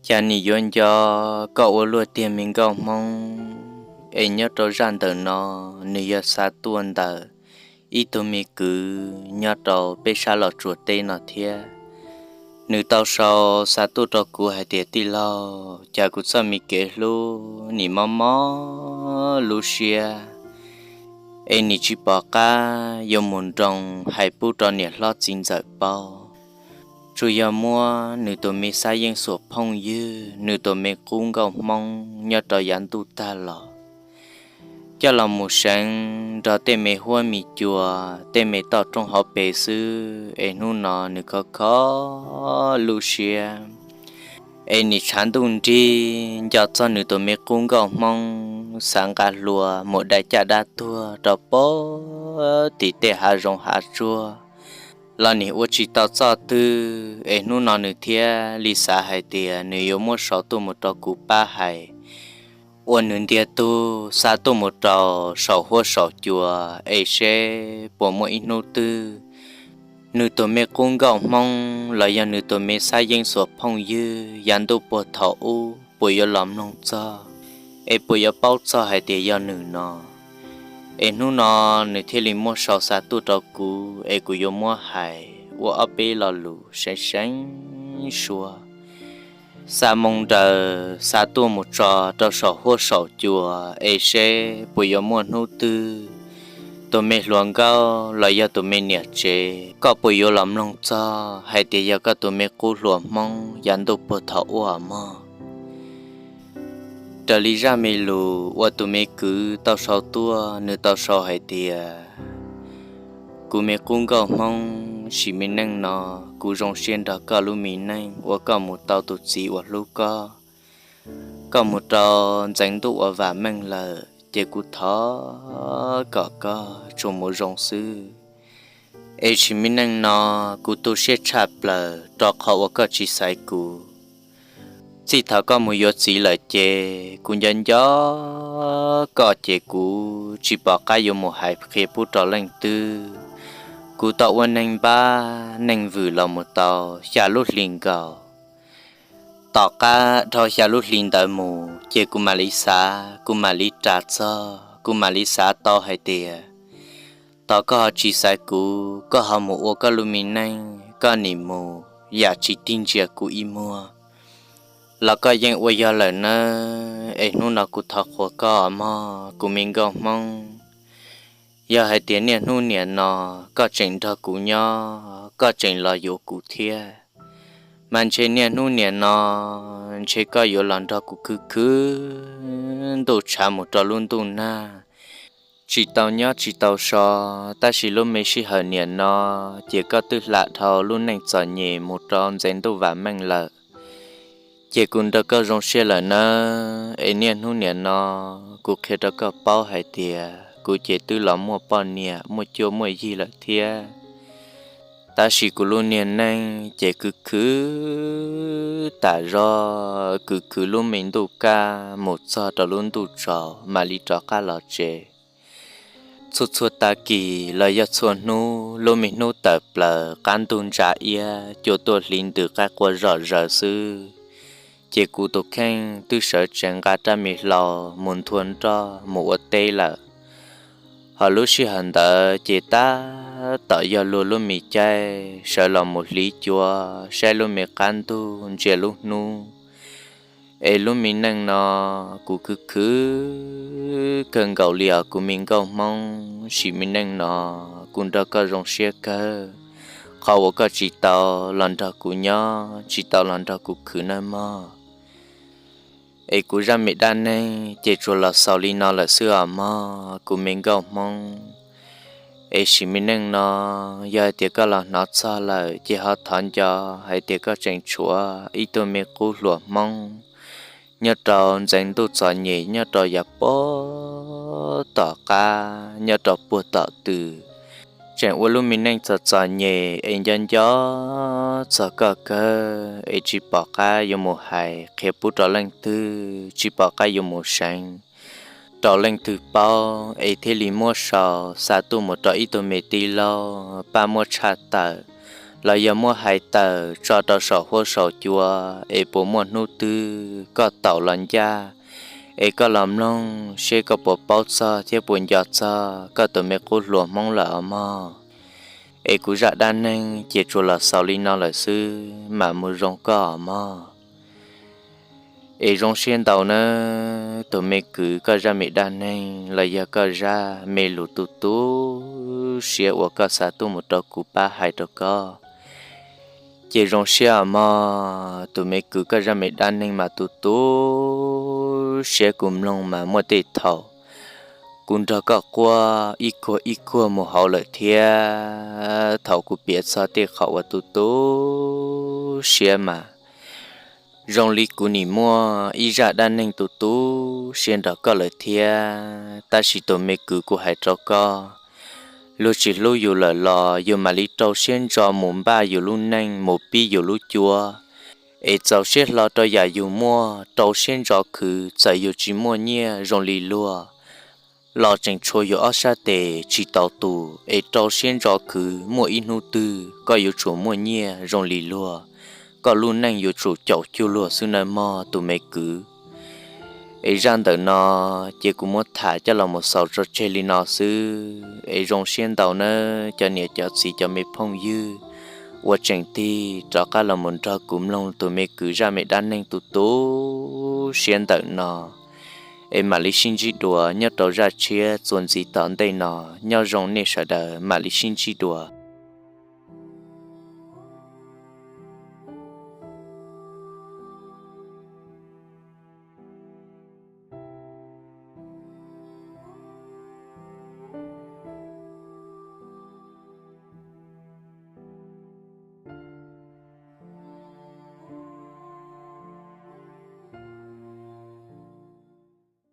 Cas nim yuav nco koj ua luaj tiag me nkauj Hmoob, es nyob rau zaj ntawm no nws yog xa tuaj ntawm ib tug me kwv nyob rau peb sab Los Tsuas teb no thiab. Nws tau sau xa tuaj rau kuv hais tias, tij laug, cas kuv txoj me kev hlub nim mob mob lub siab, es nim tsis pom qab yuav mus nroo hais pub rau niam hlob txiv ntxawm paub. Tsuas yog muab nws tus me xab yeej xuam phooj ywg, nws tus me qub nkauj Hmoob nyob rau yav ntuj tag los coj los mus seev nrog tej me huab me cua, tej me toj roob hauv pes xwb, es hnub no nws khov kho lub siab, es nim tshav ntuj nrig nco txog nws tus me qub nkauj Hmoob xav nqa hlua mus dai caj dab tuag rau pem tim tej hav zoov hav tsuag los nim ua tsis tau txoj twg, es hnub no nws thiaj li xav hais tias nws yuav muab sau tuaj mus rau kuv pab hais, ua nws ntiag tug xa tuaj mus rau saum huab saum cua, es seb puas muaj ib hnub twg nws tus me qub nkauj Hmoob los yog nws tus me xab yeej xuam phooj ywg yav ntuj puag thaum ub puas yuav los mloog txog, es puas yuav paub txog hais tias yog nws no. Es hnub no nws thiaj li muab sau xa tuaj rau kuv, es kuv yuav muab hais ua ob peb lo lus seev seev suab. Xa moo nraws xa tuaj mus tso rau saum huab saum cua, es seb puas yuav muaj hnub twg tus me hluas nkauj los yog tus me niam tsev koj puas yuav los mloog txog hais tias yog koj tus me qub hluas Hmoob yav ntuj puag thaum ub mog. Raws li zaj me lus uas tus me kwv tau sau tuaj, nws tau sau hais tias, kuv me qub nkauj Hmoob, sim me neej no kuv zoo siab nrog koj lub me neej uas koj mus tau tus txiv uas hlub koj, koj mus rau ntxeev ntuj uas vam meej lawm, ces kuv thov kom koj tsuas mus zoo xwb. Es sim me neej no kuv tu siab tshaj plaws rau qhov uas koj tsis xaiv kuv. Txij thaum koj mus yuav txiv lawm ces kuv nco nco koj ces kuv tsis pom qab yuav mus hais qhia pub rau leej twg. Kuv tau ua neeg npab neeg vwm los mus tau xya lub hli nkaus. Tom qab dhau xya lub hli ntawd mus ces kuv mam li xav, kuv mam li ras txog, kuv mam li xav tau hais tias, tos koj ho tsis xaiv kuv, koj ho mus ua koj lub me neej, koj nim mus yam tsis tig ntsia kuv ib muag, los koj yeej ua yog lawm nawb. Es hnub no kuv thov qhuas koj mog, kuv me nkauj Hmoob. Yog hais tias niaj hnub niam no koj tseem nrog kuv nyob, koj tseem los yuav kuv thiab, mas ntshe niaj hnub niam no ntshe koj yuav los nrog kuv khwv khwv ntuj tshav mus rau lub ntuj nag, tsis tau nyob tsis tau so. Tab sis lub me sij hawm niam no ces koj twb hla dhau lub neej txom nyem mus rau ntxeev ntuj vam meej lawm, ces kuv nrog koj zoo siab lawm nawb. Es niaj hnub niam no kuv qhia rau koj paub hais tias kuv ces twb los muaj poj niam muaj cuab muaj yig lawm thiab. Tab sis kuv lub niag neej ces khwv khwv tas zog, khwv khwv lub me ntuj kaj mus txog rau lub ntuj tsaus mam li rov qab los tsev. Txhua txhua tag kis los yog txhua hnub, lub me hnub tawm plaws qab ntug ntsa iab, cua tuaj hliv ntws qaib qua zom zaws xwb, ces kuv tus kheej twb sawv tsees nqa rab me hlau mus nthua nroj mus ua teb lawm. Ho lub sij hawm ntawd ces tab tom yog luag lub me caij sawv los mus hliv cua, saib lub me qab ntug ntsia lub hnub. Es lub me neej no kuv khwv khwv kawg nkaus li os kuv me nkauj Hmoob. Sim me neej no kuv nrog koj zoo siab kawg, qhov uas koj tsis tau los nrog kuv nyob, tsis tau los nrog kuv khwv nawb mog. Es kuv zaj me dab neeg ces tsuas los xaus li no lawm xwb os mog kuv me nkauj Hmoob. Es sim me neej no yog hais tias koj los hnov txog lawm ces ho thov nco hais tias koj tseem tshuav ib tug me qub hluas Hmoob nyob rau ntxeev ntuj txom nyem nyob rau yav puag tom qab nyob rau puag tom tw, tseem ua lub me neej txom txom nyem es nco nco txog koj kawg es tsis pom qab yuav mus hais qhia pub rau leej twg, tsis pom qab yuav mus seev rau leej twg paub, es thiaj li muab sau xa tuaj mus rau ib tug me tij laug pab muab tshaj tawm los yog muab hais tawm tso rau saum huab saum cua, es puas muaj hnub twg koj taum los ncaj, es koj los mloog seb koj puas paub txog thiab puas nco txog koj tus me qub hluas Hmoob lawm os mog. Es kuv zaj dab neeg ces tsuas los xaus li no lawm xwb, mam mus zoo koj os mog. Es zoo siab ntau nawb tus me kwv, koj zaj me dab neeg los yog koj zaj me lus tu tu siab uas koj xa tuaj mus rau kuv pab hais rau koj. Ces zoo siab os mog tus me kwv, koj zaj me dab neeg mas tu tu siab, kuv mloog mas muaj tej thaum kuv nrog koj quaj ib kuag ib kuag mus hauv lawm thiab. Thaum kuv piav txog tej qhov uas tu tu siab mas zoo li kuv nim muaj ib zaj dab neeg tu tu siab nrog koj lawm thiab. Tab sis tus me kwv, kuv hais rau koj, luag tsis hlub yus lawm los yus mam li rau siab ntso mus npaj yus lub neej, mus pib yus lub cuab, es txaus siab hlo rau yam yus muaj, rau siab ntso khwv, txawm yus tsis muaj nyiaj zoo li luag los tseem tshuav yus ob sab tes tsis tau tu, es rau siab ntso khwv, muaj ib hnub twg koj yuav tsum muaj nyiaj zoo li luag, koj lub neej yuav tsum caum cuag luag xwb nawb mog tus me kwv. Es zaj ntawm no ces kuv muab tham coj los mus xaus tso tseg li no xwb, es zoo siab ntau nawb cov niam cov txiv cov me phooj ywg uas tseem tig rov qab los mus nrog kuv mloog tus me kwv zaj me dab neeg tu tu siab ntawm no. Es mam li sib ntsib dua nyob rau zaj tshiab txuas ntxiv tom ntej no. Nyob zoo nej sawv daws, mam li sib ntsib dua.